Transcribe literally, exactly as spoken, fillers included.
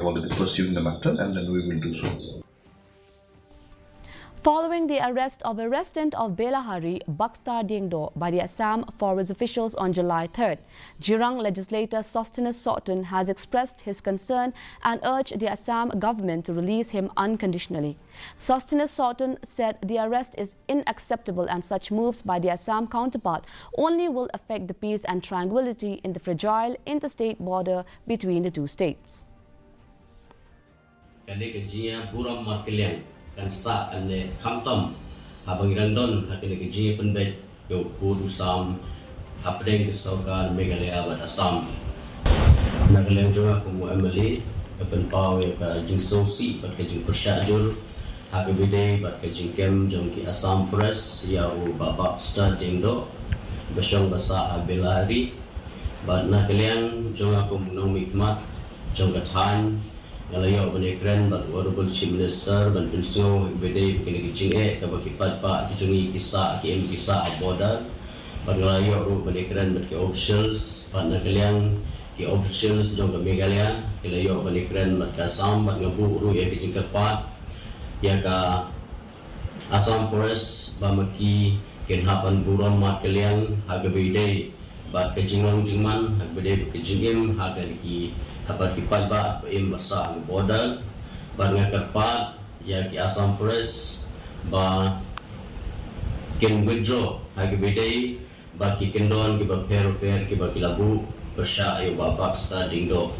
We're going to be pursuing the matter, and then we will do so. Following the arrest of a resident of Belahari, Baxter Diengdoh, by the Assam Forest officials on July third, Jirang legislator Sosthenes Sohtun has expressed his concern and urged the Assam government to release him unconditionally. Sosthenes Sohtun said the arrest is unacceptable and such moves by the Assam counterpart only will affect the peace and tranquility in the fragile interstate border between the two states. Kane ka jingïaburom markylliang kan sah kane khamtam haba ngi dang don ha kane ka jingïapynbeit ïa u pud u sam hapdeng ka sorkar Meghalaya bad Assam. Na ka liang jong nga kum u M L A, nga pynpaw ïa ka jingsngewsih bad ka jingpyrshah jur ha kaba ïadei bad ka jingkem jong ki Assam Forest ïa u Bah Baxter Diengdoh ba shong ba sah ha Belahari. Bad na ka liang jong nga kum u nongmihkhmat jong ka thaiñ, nga la ïoh ban ïakren bad u Honorable Chief Minister ban pynsngew ha kaba ïadei bad kane ka jingeh kaba ki paidbah ki jong ngi ki sah, ki im ki sah ha border. Bad nga la ïoh ruh ban ïakren bad ki officials, bad na ka liang ki officials jong ka Meghalaya ki la ïoh ban ïakren bad ka Assam, bad nga buh ruh ïa ka jingkyrpad ïa ka Assam Forest ba ma ki kin hap ban burom markylliang ha kaba ïadei bad ka jinglong jingman, ha kaba ïadei bad ka jingim ha kane ki, ha bad ki paidbah ba im ba sah ha ka border. Bad nga kyrpad ïa ki Assam Forest ba kin withdraw ha kaba ïadei bad ki kyndon kiba pher pher kiba ki la buh pyrshah ïa u Bah Baxter Diengdoh.